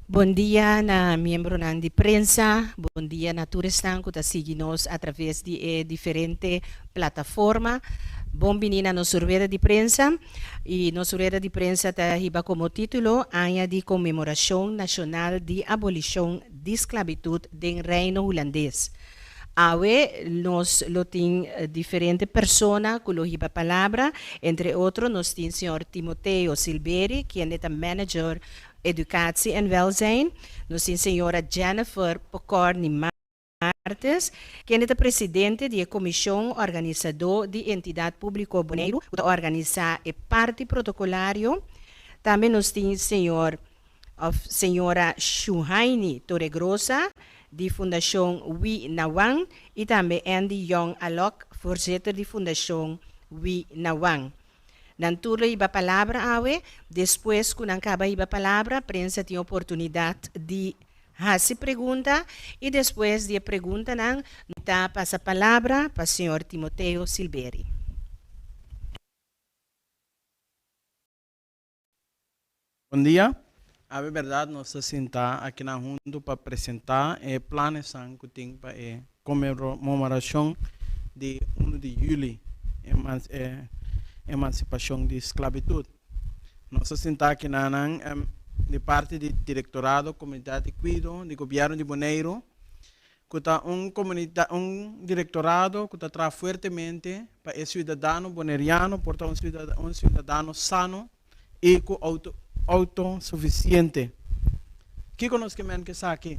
Bon dia na miembronan di prensa, bon dia na tur esnan ku ta sigui nos atraves di e diferente plataforma. Bon bini na nos rueda di prensa i nos rueda di prensa ta hiba komo título Aña di Konmemorashon Nashonal di Abolishon di Sklabitut den Reino Hulandes. Awe nos lo tin diferente persona ku lo hiba palabra, entre otro nos tin señor Timoteo Silberi kende ta manager Educatie en Welzijn, nos tin señora Jennifer Pocorni Martes kende ta presidente di e komishon organisadó di Entidat Públiko Boneiru ku ta organisá e parti protokolario, tambe nos tin señor òf señora Shuhaini Torregrosa di Fundashon Wi Nawan i tambe Andy Jong Alok, voorzitter di Fundashon Wi Nawan. Nan tur lo hiba palabra awe. Despues ku nan kaba hiba palabra, prensa tin oportunidat di hasi pregunta i despues di e preguntanan ta pasa palabra pa señor Timoteo Silberi. Bon dia. Awe berdad nos ta sinta akinan huntu pa presenta e planesnan ku tin pa e konmemoracion di unu di juli, e emansipashon di sklabitut. Nos ta sinta akinanan di parti di Direktorado Komunidat di Kuido di Gobièrnu di Boneiru ku ta un komunidat, un direktorado ku ta traha fuertemente pa e siudadano boneriano por ta un un siudadano sano i ku outo outosufisiente. Kiko nos ke men ku esaki?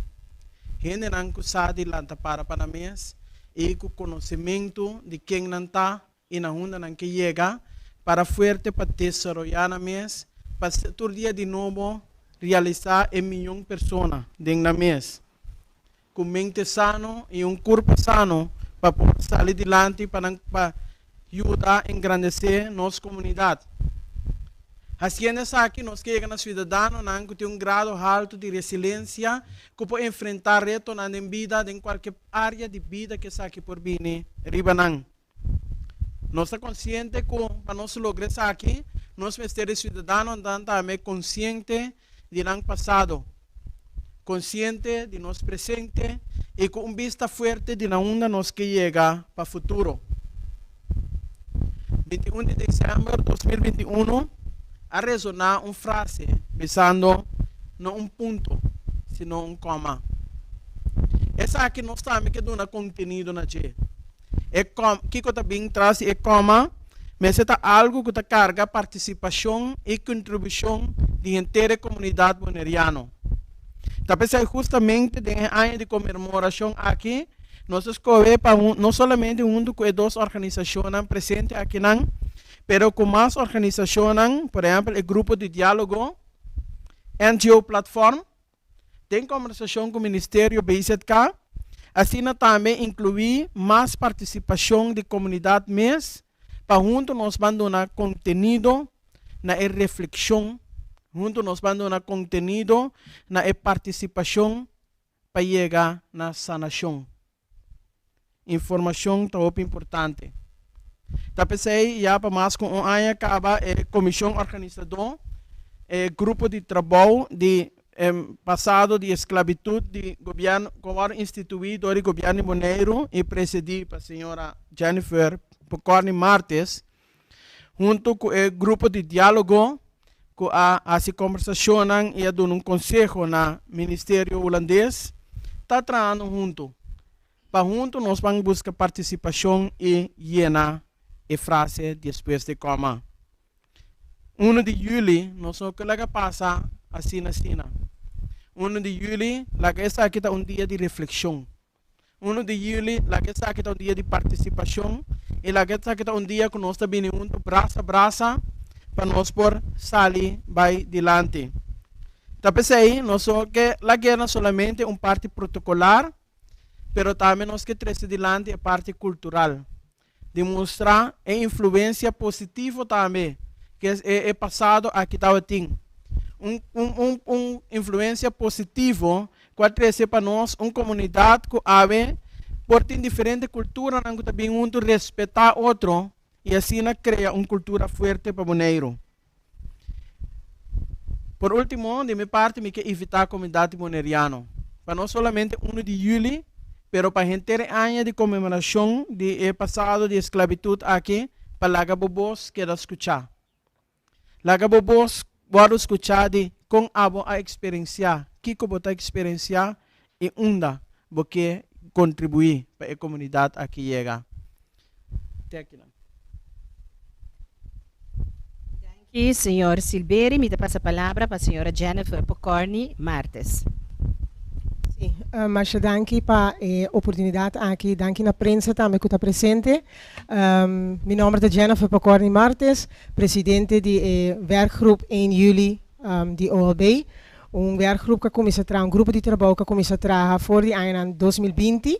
Hendenan ku sa di lanta para pa nan mes i ku konosementu di ken nan ta i na unda nan ke yega, para fuerte pa desaroyá nan mes, pa tur dia di nobo realisá e miyon persona den nan mes, ku mente sano i un kurpa sano pa por sali dilanti pa nan pa yuda engrandesé nos komunidat. Hasiendo esaki nos ke yega na siudadanonan ku tin un grado haltu di resilensia ku por enfrentá retonan den bida den kualke área di bida ku esaki por bini riba nan. Nos ta konsiente ku pa nos logra esaki, nos mester di siudadanonan tambe konsiente di nan pasado, konsiente di nos presente i ku un bista fuerte di na unda nos ke yega pa futuro. 21 di desèmber 2021 a resoná un frase bisando no un punto, sino un kòma. Esaki nos tambe ke duna kontenido na dje. E kòm, kiko ta bin tras di e kòma mester ta algu ku ta karga partisipashon i kontribushon di henter e komunidat boneriano. Ta p'esei hustamente den e aña di konmemorashon aki nos a skohe pa no solamente huntu ku e dos organisashonnan presente akinan, pero ku mas organisashonnan, por ehèmpel e Grupo di Diálogo, NGO Platform, Den kombersashon ku Ministerio BZK, asina tambe inkluí mas partisipashon di komunidat mes pa huntu nos ban duna kontenido na e reflekshon, huntu nos ban duna kontenido na e partisipashon pa yega na sanashon. Informashon ta hopi importante. Ta p'esei ya pa mas ku un aña kaba e komishon organisadó, e grupo di trabou di pasado di esklabitut di gobièrnu ku a wòrdu instituí dor di gobièrnu di Boneiru i presidí pa señora Jennifer Pocorni Martes, huntu ku e grupo di diálogo ku a hasi kombersashonnan i a duna un konseho na Ministerio Hulandes, ta trahando huntu pa huntu nos ban buska partisipashon i yena e frase despues di kòma. Unu di yüli nos no ke laga pasa asina asina. Unu di yüli laga esaki ta un dia di reflekshon. Unu di yüli, laga esaki ta un dia di partisipashon i laga esaki ta un dia ku nos ta bini huntu brasa brasa pa nos por sali bai dilanti. Ta p'esei nos no ke lag'é na solamente un parti protokolar, pero tambe nos ke trese dilanti e parti kultural. Demostrá e influensia positivo tambe ku e pasado aki tabatin. Un un un influensia positivo ku a trese pa nos un komunidat ku awe por tin diferente kulturanan ku ta bin huntu respetá otro i asina krea un kultura fuerte pa Boneiru. Por último, di mi parti, mi ke invitá komunidat boneriano pa no solamente 1 di yüli, pero pa henter aña di konmemorashon di e pasado di esklabitut aki, pa laga bo bos keda skuchá. Laga bo bos wòrdu skuchá di kon abo a eksperensiá, kiko bo ta eksperensiá i unda bo ke kontribuí pa e komunidat aki yega. Te akinan. Danki, señor Silberi. Mi ta pasa palabra pa señora Jennifer Pocorni Martes. Sí, masha danki pa e oportunidat aki. Danki na prensa tambe ku ta presente. Mi nòmber ta Jennifer Pocorni Martes, presidente di e werkgroep 1 juli di OLB. Un werkgroep ku a kuminsá traha, un grupo di trabou ku a kuminsá traha for di añanan 2020.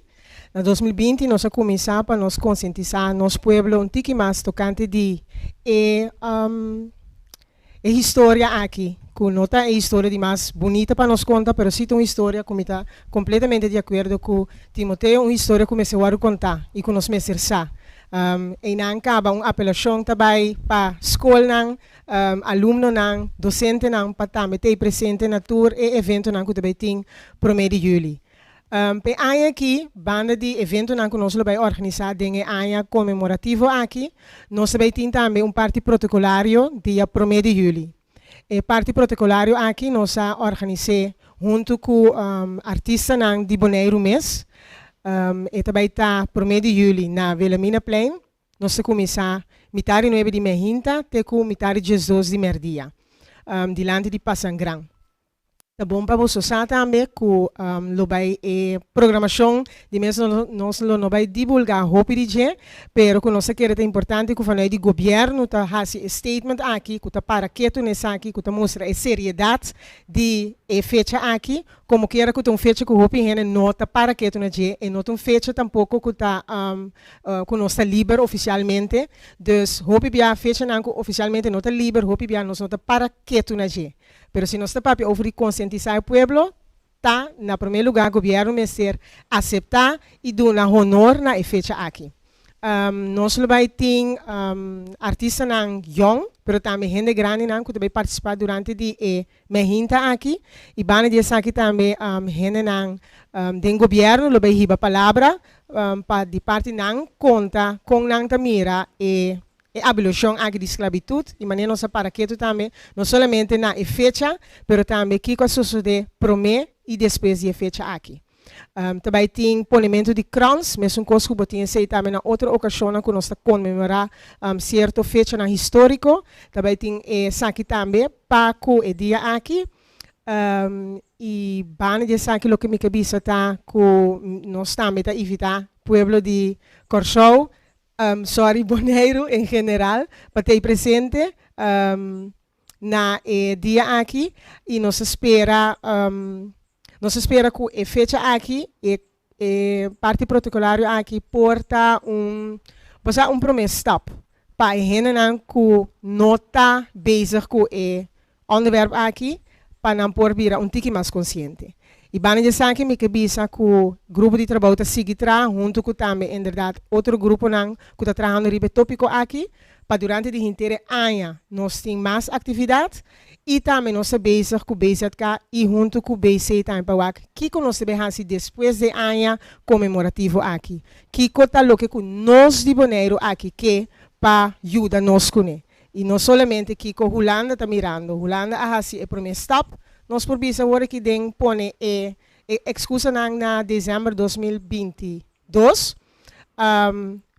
Na 2020 nos a kuminsá pa nos konsientisá nos pueblo un tiki mas tokante di e e historia aki, ku no ta e historia di mas bunita pa nos konta, pero sí ta un historia ku mi ta kompletamente di akuerdo ku Timoteo, un historia ku mester wòrdu kontá i ku nos mester sa. Einan kaba un apelashon ta bai pa skolnan, alumnonan, dosentenan pa tambe ta ei presente na tur e eventonan ku ta bai tin promé di yüli. P'e aña aki, banda di eventonan ku nos lo bai organisá den e aña konmemorativo aki, nos ta bai tin tambe un parti protokolario dia promé di yüli. E parti protokolario aki nos a organis'é huntu ku artistanan di Boneiru mes. E ta bai ta promé di yüli na Wilhelminaplein. Nos ta kuminsá mitar di nuebe di meinta te ku mitar di diesdos di mèrdia, dilanti di Pasangran. Ta bon pa boso sa tambe ku lo bai e programashon di mes nos lo no bai divulgá hopi di dje, pero ku nos ta kere ta importante ku vanuit di gobièrnu ta hasi e statement aki ku ta para ketu na esaki ku ta mustra e seriedat di e fecha aki, komo kiera ku ta un fecha ku hopi hende no ta para ketu na dje, e no ta un fecha tampoko ku ta ku nos ta liber ofisialmente, dus hopi bia fechanan ku ofisialmente no ta liber hopi bia nos no ta para ketu na dje. Pero si nos ta papia over di konsientisá e pueblo, ta na promé lugá gobièrnu mester aseptá i duna honor na e fecha aki. Nos lo bai tin artistanan yòn, pero tambe hende grandinan ku ta bai partisipá durante di e mehinta aki. I banda di esaki tambe hendenan den gobièrnu lo bai hiba palabra pa di parti nan konta kon nan ta mira e E abolushon aki di sklabitut, di manera nos a para ketu tambe, no solamente na e fecha, pero tambe kiko a sosodé promé i despues di e fecha aki. Ta bai tin ponementu di krans, mesun kos ku bo tin esei tambe na otro okashonnan ku nos ta konmemorá sierto fechanan históriko. Ta bai tin esaki tambe pa ku e dia aki. I banda di esaki loke mi ke bisa ta ku nos tambe ta invitá pueblo di Kòrsou Sorry Boneiru en general pa ta ei presente na e dia aki y nos ta spera nos ta spera cu e fecha aki e e parti protocolario aki por ta un bo sa un prome stap pa e hendenan cu no ta bezig cu e onderwerp aki pa nan por bira un tiki mas konsiente. I banda di esaki mi ke bisa ku grupo di trabou ta sigui traha huntu ku tambe inderdat otro gruponan ku ta trahando riba e topiko aki pa durante di henter e aña nos tin mas aktividat i tambe nos ta bezig ku BZK i huntu ku BC tambe pa wak kiko nos ta bay hasi despues di e aña konmemorativo aki. Kiko ta loke ku nos di Boneiru aki ke pa yuda nos kuné. I no solamente kiko Hulanda ta mirando. Hulanda a hasi e promé stap, nos por bisa awor aki den pone e e ekskusanan na desèmber 2022.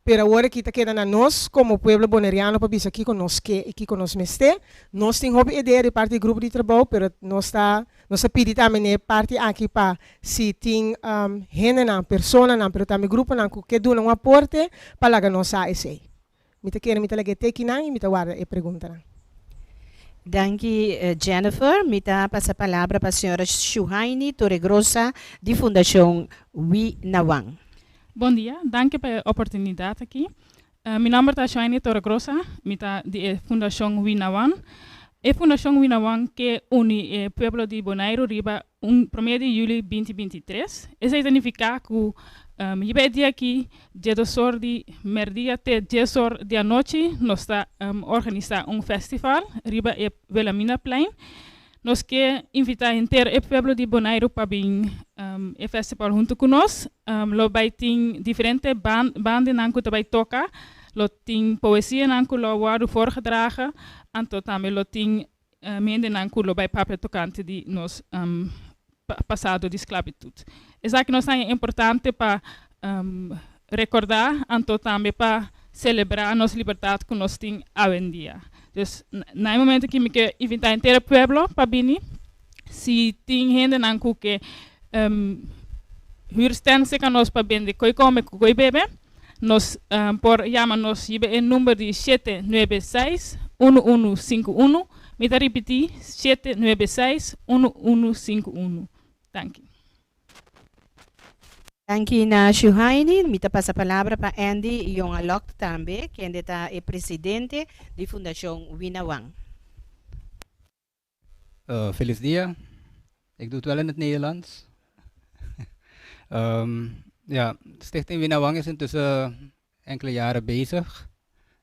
Pero awor aki ta keda na nos komo pueblo boneriano pa bisa kiko nos ke i kiko nos mester. Nos tin hopi idea di parti di grupo di trabou, pero nos ta nos ta pidi tambe na e parti aki pa si tin hendenan, personanan, pero tambe gruponan ku ke duna un aporte pa laga nos sa esei. Mi ta kere mi ta laga e tekinan i mi ta warda e preguntanan. Danki Jennifer. Mi ta pasa palabra pa señora Shuhaini Torregrosa di Fundashon Wi Nawan. Bon dia, danki pa e oportunidat aki. Mi nòmber ta Shuhaini Torregrosa, mi ta di e Fundashon Wi Nawan. E Fundashon Wi Nawan ke uni e pueblo di Boneiru riba un promé di yüli 2023. Esei ta nifiká ku riba e dia aki 12 or di mèrdia te 10 or di anochi nos ta organisá un festival riba e Wilhelminaplein. Nos ke invitá henter e pueblo di Boneiru pa bin e festival huntu ku nos. Lo bai tin diferente bandenan ku ta bai toka, lo tin poesianan ku lo wòrdu voorgedragen, anto tambe lo tin hendenan ku lo bai papia tokante di nos pasado di sklabitut. Esaki nos haña importante pa rekordá anto tambe pa selebrá nos libertat ku nos tin awendia. Dus na e momento aki mi ke invitá henter e pueblo pa bini. Si tin hendenan ku ke hür stand serka nos pa bende koi kome ku koi bebe, nos por yama nos riba e number di shete nuebe seis, unu unu sinku unu. Mi ta ripití, shete nuebe seis, unu unu sinku unu. Danki. Danki na Shuhaini. Mi ta pasa palabra pa Andy Jongalok tambe, kende ta e presidente di Fundashon Winawang. Felis dia. Ik doe het wel in het Nederlands. Ja, Stichting Winawang is intussen enkele jaren bezig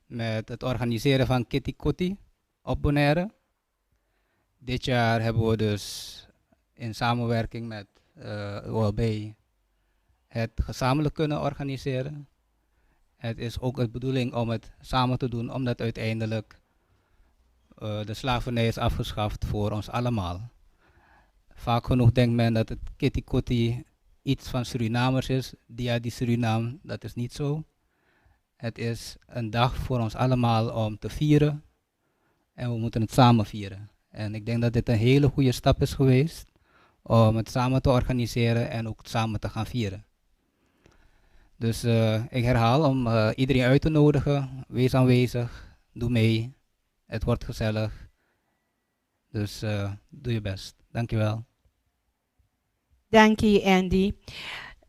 met het organiseren van Kitty Kotti op Bonaire. Dit jaar hebben we dus in samenwerking met uh, OLB het gezamenlijk kunnen organiseren. Het is ook de bedoeling om het samen te doen, omdat uiteindelijk uh, de slavernij is afgeschaft voor ons allemaal. Vaak genoeg denkt men dat het Kitty Kotti iets van Surinamers is, Dia di Surinam, dat is niet zo. Het is een dag voor ons allemaal om te vieren en we moeten het samen vieren. En ik denk dat dit een hele goede stap is geweest om het samen te organiseren en ook samen te gaan vieren. Dus uh, ik herhaal om uh, iedereen uit te nodigen. Wees aanwezig, doe mee. Het wordt gezellig. Dus uh, doe je best. Dankjewel. Danki Andy.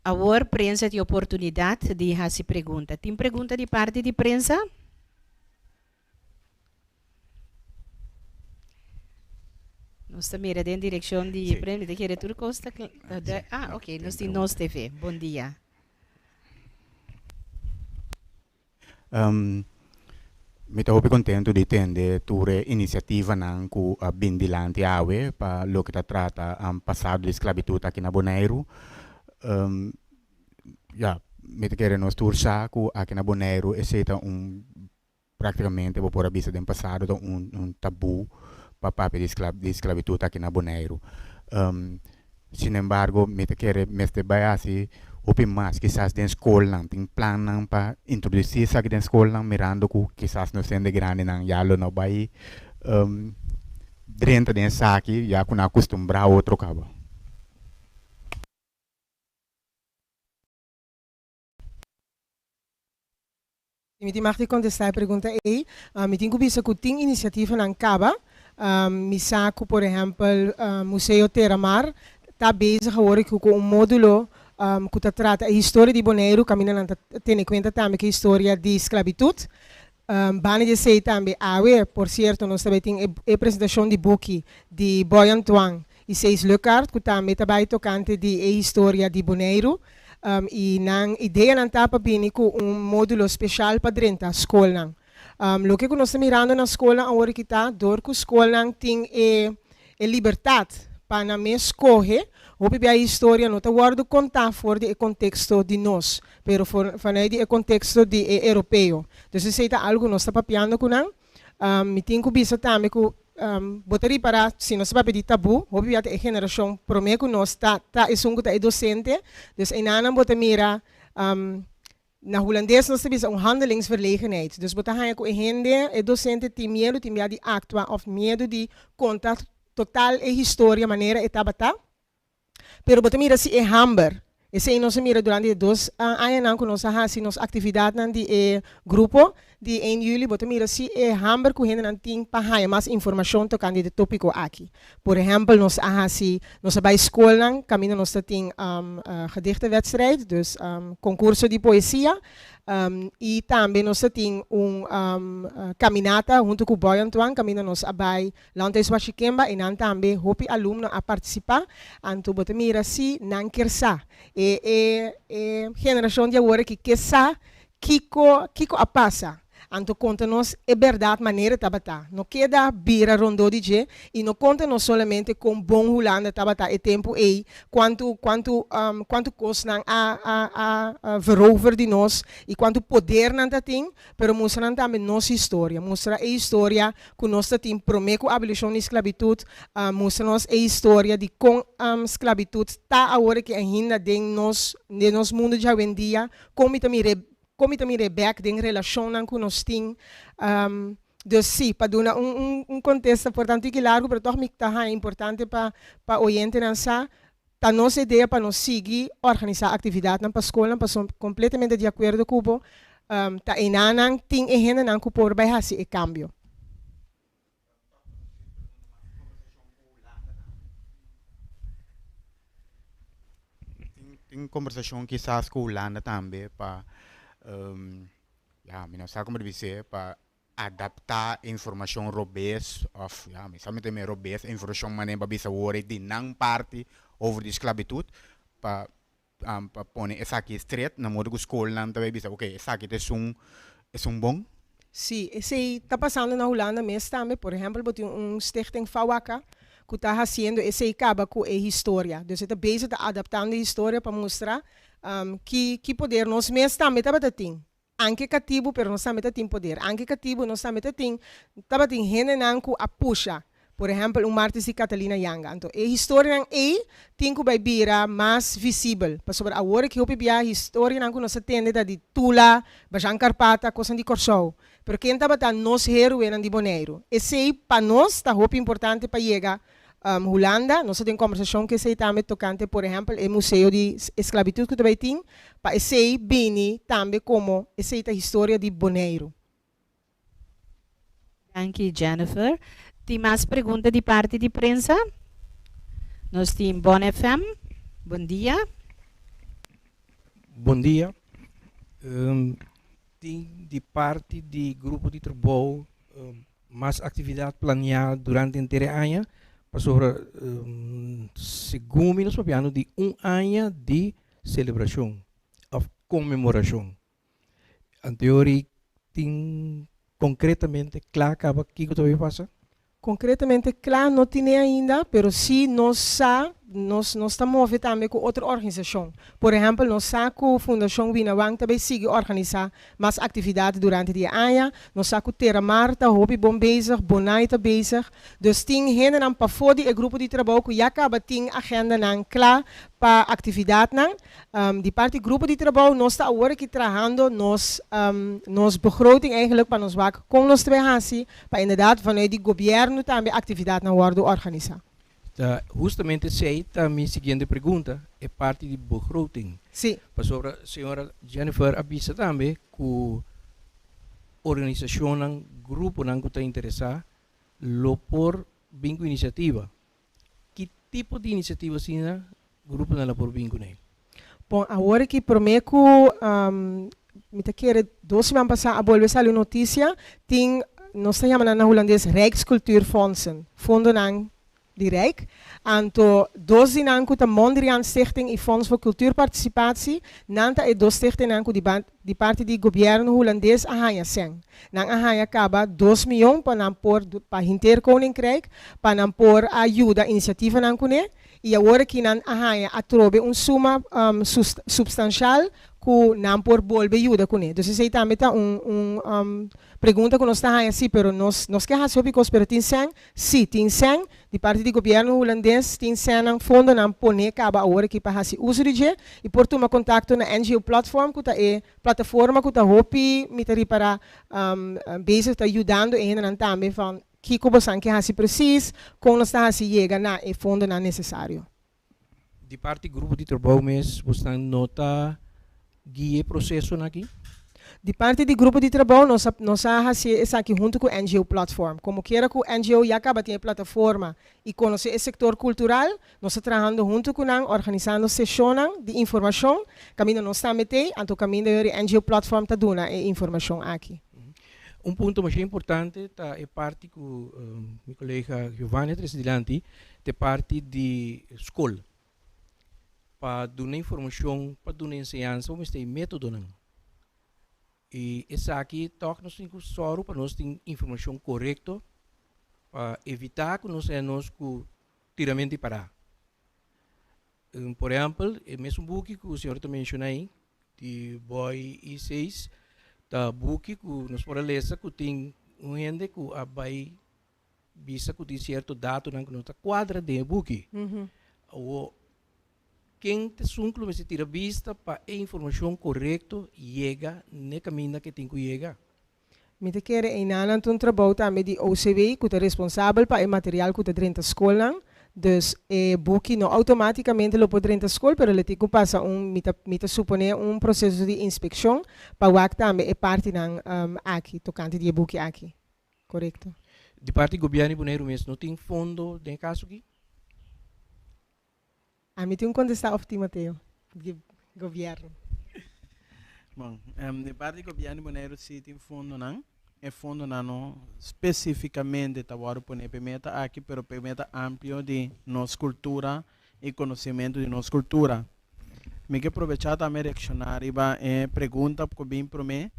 Awor prensa tin oportunidat di hasi pregunta. Tin pregunta di parti di prensa? Nos ta mira den direkshon di prensa. Mi ta kere tur kos ta kla. Ah, ok. Nos tin Nos TV. Bon dia. Mi ta hopi kontentu di tende tur e inisiativanan ku a bin dilanti awe pa loke ta trata pasado di sklabitut aki na Boneiru. Ya, mi ta kere nos tur sa ku aki na Boneiru esei ta un praktikamente bo por a bisa den pasado ta un tabú pa papia di sklabitut aki na Boneiru. Sinembargo, mi ta kere mester bai hasi hopi mas, kisas den skolnan. Tin plannan pa introdusí esaki den skolnan mirando ku kisas nos hende grandinan ya lo no bai drenta den esaki ya ku nan a kustumbrá otro kaba. Si mi tin mag di kontestá e pregunta ei, mi tin ku bisa ku tin inisiativanan kaba. Mi sa ku por ehèmpel Museo Terramar ta bezig awor ku un módulo ku ta trata e historia di Boneiru kaminda nan ta tene kuenta tambe ku e historia di sklabitut. Banda di esei tambe awe por sierto nos ta bai tin e presentashon di buki di Boy Antoine i Cees Luckhart ku tambe ta bai tokante di e historia di Boneiru. I nan ideanan ta pa bini ku un módulo speshal pa drenta skolnan. Loke ku nos ta mirando na skolnan awor aki ta, dor ku skolnan tin e e libertat pa nan mes skohe, hopi bia e historia no ta wòrdu kontá for di e konteksto di nos, pero for vanuit di e konteksto di e europeo. Dus esei ta algu ku nos ta papiando ku nan. Mi tin ku bisa tambe ku bo ta ripará si nos ta papia di tabú, hopi bia ta e generashon promé ku nos ta ta esun ku ta e dosente. Dus einanan bo ta mira na hulandes nos ta bisa un handelingsverlegenheid. Dus bo ta haña ku e hende, e dosente tin miedu, tin bia di aktua òf miedu di konta total e historia manera e tabata. Pero bo ta mira si e hamber, esei nos a mira durante e dos añanan ku nos a hasi nos aktividatnan di e grupo di ein juli, bo ta mira si e hamber ku hendenan tin pa haña mas informashon tokante di e topiko aki. Por ehèmpel nos a hasi, nos a bai skolnan kaminda nos ta tin gedichtenwedstrijd, dus konkurso di poesia, I tambe nos ta tin un kaminata huntu ku Boy Antoine kaminda nos a bai Landhuis Washikemba i nan tambe hopi alumno a partisipá. Anto bo ta mira si nan kier sa. E e e generashon di awor aki ke sa kiko kiko a pasa. Anto konta nos e bèrdat manera tabata. No keda bira rondó di dje i no konta nos solamente kon bon Hulanda tabata e tempu ei, kuantu kuantu kuantu kos nan a a a verover di nos i kuantu poder nan ta tin, pero mustra nan tambe nos historia. Mustra e historia ku nos ta tin promé ku abolishon di sklabitut, mustra nos e historia di kon sklabitut ta awor aki ainda den nos den nos mundu djawendia, kon mi ta mir'é Kon mi ta mira e bek den relashonnan ku nos tin? Dus sí, pa duna un un kontesta por ta un tiki largu, pero tòg mi ta haña importante pa pa oyentenan sa, ta nos idea pa nos sigui organisá aktividatnan pa skolnan pasobra kompletamente di akuerdo ku bo, ta einanan tin e hendenan ku por bai hasi e kambio. Tin kombersashon kisas ku Hulanda tambe pa ya mi no sa komo di bis'é pa adaptá informashon robes òf ya mi sa mi ta mira robes e informashon manera pa bisa wor di nan parti over di sklabitut pa pa pone esaki stret na modo ku skolnan ta bay bisa ok esaki ta esun esun bon. Sí, esei ta pasando na Hulanda mes tambe. Por ehèmpel bo tin un stichting Fawaka ku ta hasiendo esei kaba ku e historia. Dus e ta bezig ta adaptando e historia pa mustra ki ki poder nos mes tambe tabata tin. Anke katibu pero nos tambe ta tin poder. Anke katibu nos tambe ta tin tabatin hendenan ku a pusha. Por ehèmpel un Martis di Catalina Yanga. Anto e historianan ei tin ku bai bira mas visibel. Pasobra awor aki hopi bia historianan ku nos a tende ta di Tula, Bajan Karpata, kosnan di Kòrsou. Pero ken tabata nos héroenan di Boneiru? Esei pa nos ta hopi importante pa yega Hulanda, nos a tin kombersashon ku esei tambe tokante por ehèmpel e museo di esklabitut ku ta bai tin, pa esei bini tambe komo esei ta historia di Boneiru. Danki Jennifer. Tin mas pregunta di parti di prensa? Nos tin Bon FM. Bon dia. Bon dia. Tin di parti di grupo di trabou mas aktividat planiá durante henter e aña, pasobra segun mi nos papiando di un aña di selebrashon òf konmemorashon. Anteori tin konkretamente kla kaba kiko ta bay pasa? Konkretamente kla no tine ainda, pero si nos sa, nos nos ta move tambe ku otro organisashon. Por ehèmpel nos sa ku Fundashon Winawang ta bay sigui organisá mas aktividat durante di e aña. Nos sa ku Terramar ta hopi bon bezig, Bonai ta bezig. Dus tin hendenan pafó di e grupo di trabou ku ya kaba tin agendanan kla pa aktividatnan. Di parti grupo di trabou nos ta awor aki trahando nos nos begroting eigenlijk pa nos wak kon nos ta bay hasi pa inderdaad vanuit di gobièrnu tambe aktividatnan wòrdu organisá. Ta hustamente esei ta mi siguiente pregunta, e parti di begroting. Sí. Pasobra señora Jennifer a bisa tambe ku organisashonnan, gruponan ku ta interesá lo por bin ku inisiativa. Ki tipo di inisiativa asina gruponan lo por bin kuné? Bon, awor aki promé ku mi ta kere dos siman pasá a bolbe sali un notisia, tin nos ta yama nan na hulandes Rijkscultuurfondsen, fondonan di Rijk. Anto dos di nan ku ta Mondriaan Stichting i Fonds voor Cultuurparticipatie, nan ta e dos stichtingnan ku di di parti di gobièrnu hulandes a haña sèn. Nan a haña kaba dos mion pa nan por pa hinter Koninkrijk pa nan por a yuda inisiativanan kuné i awor aki nan a haña atrobe un suma substanshal ku nan por bolbe yuda kuné. Dus esei tambe ta un un pregunta ku nos ta haña si pero nos nos ke hasi hopi kos pero tin sèn Sí, tin sèn di parti di gobièrnu hulandes, tin sènnan, fondonan poné kaba awor aki pa hasi uso di dje i por tuma kontakto na NGO Platform ku ta e plataforma ku ta hopi mi ta ripará bezig ta yudando e hendenan tambe van kiko bosan ke hasi presis, kon nos ta hasi yega na e fondonan nesesario. Di parti grupo di trabou mes bosnan no ta guia e prosesonan aki? Di parti di grupo di trabou nos a nos a hasi esaki huntu ku NGO Platform. Komo kiera ku NGO ya kaba tin e plataforma i konosé e sektor kultural, nos ta trahando huntu ku nan organisando seshonnan di informashon kaminda nos tambe t'ei, anto kaminda yori NGO Platform ta duna e informashon aki. Un punto masha importante ta e parti ku mi kolega Giovanni a trese dilanti, ta e parti di skol. Pa duna informashon, pa duna enseñansa bo mester e metodonan. I esaki tòg nos tin ku sòru pa nos tin informashon korekto pa evitá ku nos haña nos ku tiramentu di pará. Por ehèmpel, e mesun buki ku señor ta menshoná ei, di Boy i Seis, ta buki ku nos por a lesa ku tin un hende ku a bai bisa ku tin sierto datonan ku no ta kuadra den e buki. Awor, ken ta esun ku lo mester tira bista pa e informashon korekto yega n'e kaminda ku e tin ku yega? Mi ta kere einanan ta un trabou tambe di OCW ku ta responsabel pa e material ku ta drenta skolnan. Dus e buki no outomátikamente lo por drenta skol pero lo tin ku pasa un, mi ta mi ta suponé un proseso di inspekshon pa wak tambe e partinan aki tokante di e buki aki. Korekto. Di parti gobièrnu di Boneiru mes no tin fondo den e kaso aki? Ami tin un kontestá òf Timoteo di gobièrnu? Bon, di parti di gobièrnu di Boneiru si tin fondonan. E fondonan no spesífikamente ta wòrdu poné pa e meta aki, pero pa e meta amplio di nos kultura i konosementu di nos kultura. Mi ke probechá tambe reakshoná riba e pregunta ku bin promé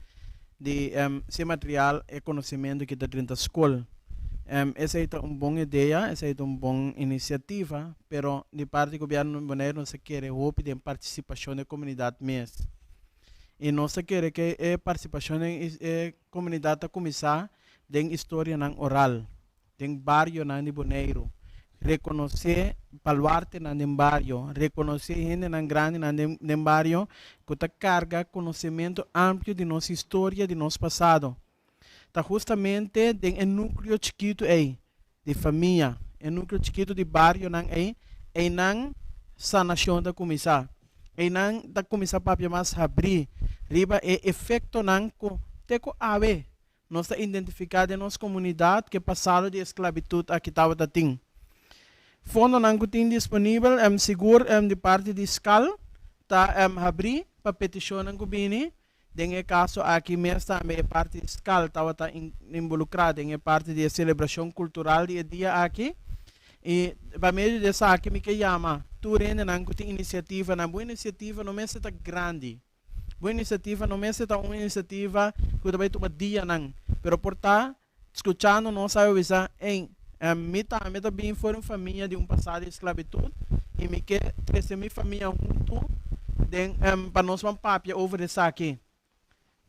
di si e material, e konosementu ki ta drenta skol. Esei ta un bon idea, esei ta un bon inisiativa, pero di parti di gobièrnu di Boneiru nos ta kere hopi den partisipashon di e komunidat mes. I nos ta kere ke e partisipashon den e komunidat ta kuminsá den istorianan oral. den barionan di Boneiru, rekonosé baluartenan den bario, rekonosé hendenan grandinan den den bario ku ta karga konosementu amplio di nos historia, di nos pasado. Ta hustamente den e núkleo chikitu ei di famia, e núkleo chikitu di barionan ei, einan sanashon ta kuminsá. Einan ta kuminsá papia mas habrí riba e efektonan ku te ku awe Nos ta identifiká den nos komunidat ku e pasado di esklabitut aki tabata tin. Fondonan ku tin disponibel sigur di parti di skal ta habrí pa petishonnan ku bini. Den e kaso aki mes tambe e parti di skal tabata involukrá den e parti di e selebrashon kultural di e dia aki. I pa medio di esaki mi ke yama tur hendenan ku tin inisiativanan. Bo inisiativa no mester ta grandi. Bo inisiativa no mester ta un inisiativa ku ta bai tuma dianan, pero por ta skuchando nos a bisa, Ey, mi tambe ta bin for di un famia di un pasado di sklabitut i mi ke trese mi famia huntu den pa nos ban papia over esaki.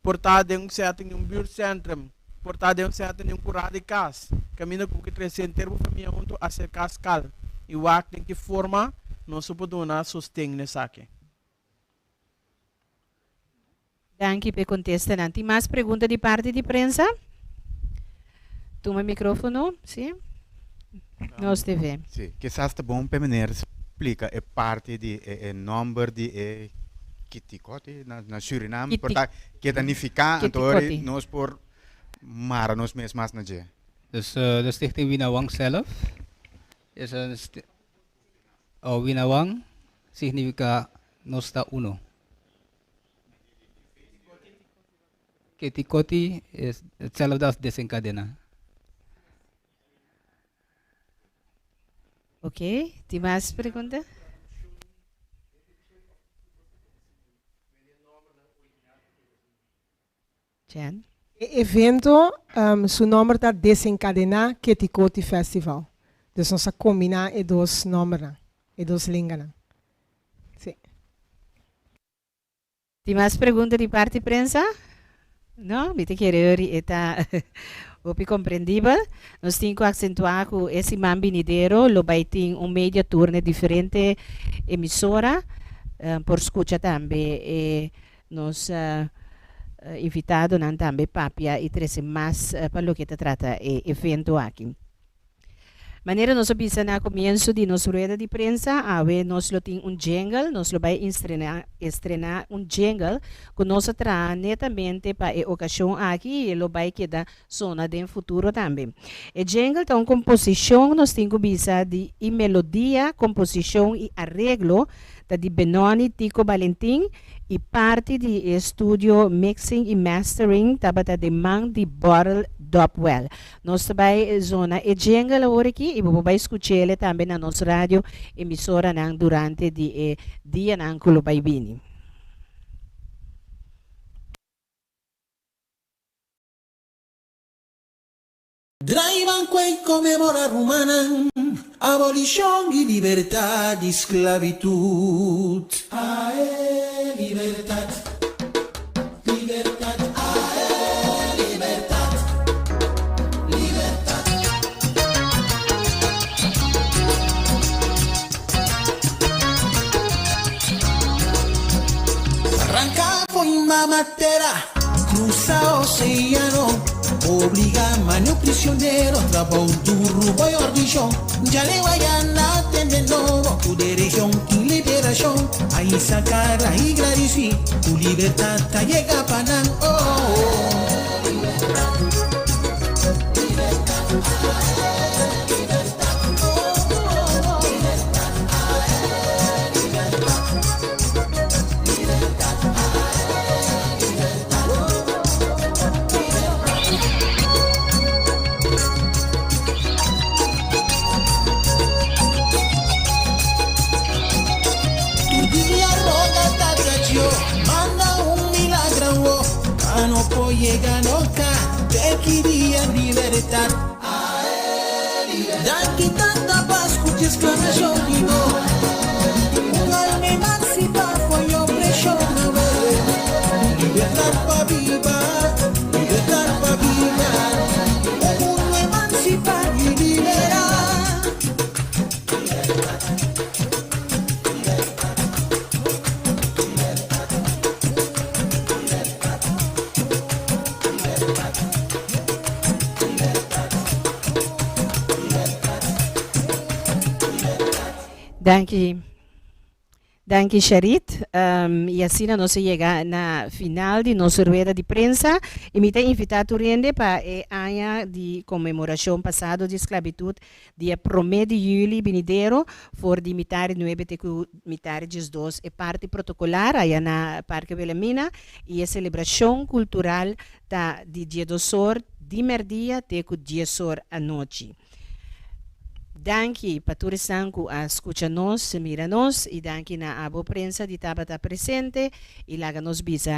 Por ta den un setting di un buurtcentrum, por ta den un setting di un kurá di kas, kaminda ku bo ke trese henter bo famia huntu aserká skal i wak den ki forma nos por duna sosten na esaki. Danki p'e kontestanan. Tin mas pregunta di parti di prensa? Tuma e mikrofono, si. Nos TV. Si, kisas ta bon p'e meneer splika e parti di e e nomber di e kitikoti na na Surinam por ta ke ta nifiká anto ori nos por mara nos mes mas na dje. Dus de Stichting Winawang zelf is een O Winawang significa nos ta uno. Ketikoti es hetzelfde als desencadena. Ok, tin mas pregunta? Jen. E evento su nomber ta Desencadená Ketikoti Festival. Dus nos a kombiná e dos nombernan, e dos lenganan. Sí. Tin mas pregunta di parti prensa? No? Mi ta kere ori e ta hopi komprendibel. Nos tin ku aksentuá ku e siman binidero lo bai tin un media tour na diferente emisora por skucha tambe e Nos invitadonan tambe papia i trese mas pa loke ta trata e evento aki. Manera nos a bisa na komienso di nos rueda di prensa, awe nos lo tin un jingle, nos lo bai instrena estrena un jingle ku nos a traha netamente pa e okashon aki i e lo bai keda sona den futuro tambe. E jingle ta un komposishon, nos tin ku bisa, di i melodia, komposishon i areglo ta di Benoni Tico Balentin i parti di e studio mixing i mastering tabata den man di Borrel Dopwell. Nos ta bai zona e jingle awor aki i bo por bai skuch'ele tambe na nos radio emisoranan durante di e dianan ku lo bai bini. Drai banco y conmemora rumannan, abolicion y libertad di esclavitud. Ae libertad, libertad, ae libertad, libertad. Ranca fo'i mama tera, cruza oceano, obliga manu prisionero, trabou duro, boy ordicion, ya le vayan a tener novo, tu derecho y liberación, ahí sacar, ahí gradici, tu libertad te llega panan, oh, oh. Tu dia roga tata Dio, manda un milagro, oh, no può llegar nunca, te quería libertad. Danki tanta paz, escucha exclamación digo, un alma emancipa foi opresión, libertad pa viva, libertad pa viva, un mundo emancipado y liberar. Danki. Danki, Sharit. Y asina nos a yega na final di nos rueda di prensa. Y mi ta invita tur hende pa e aña di conmemoracion pasado di esclavitud, dia 1 di juli binidero, for di mitar 9 te cu mitar 12, e parti protocolar aya na Parke Wilhelmina y e celebracion cultural ta di 12 or di merdia te cu 10 or anochi. Danki pa tur esnan cu a scucha nos, mira nos y danki na abo prensa di tabata presente y laga nos bisa.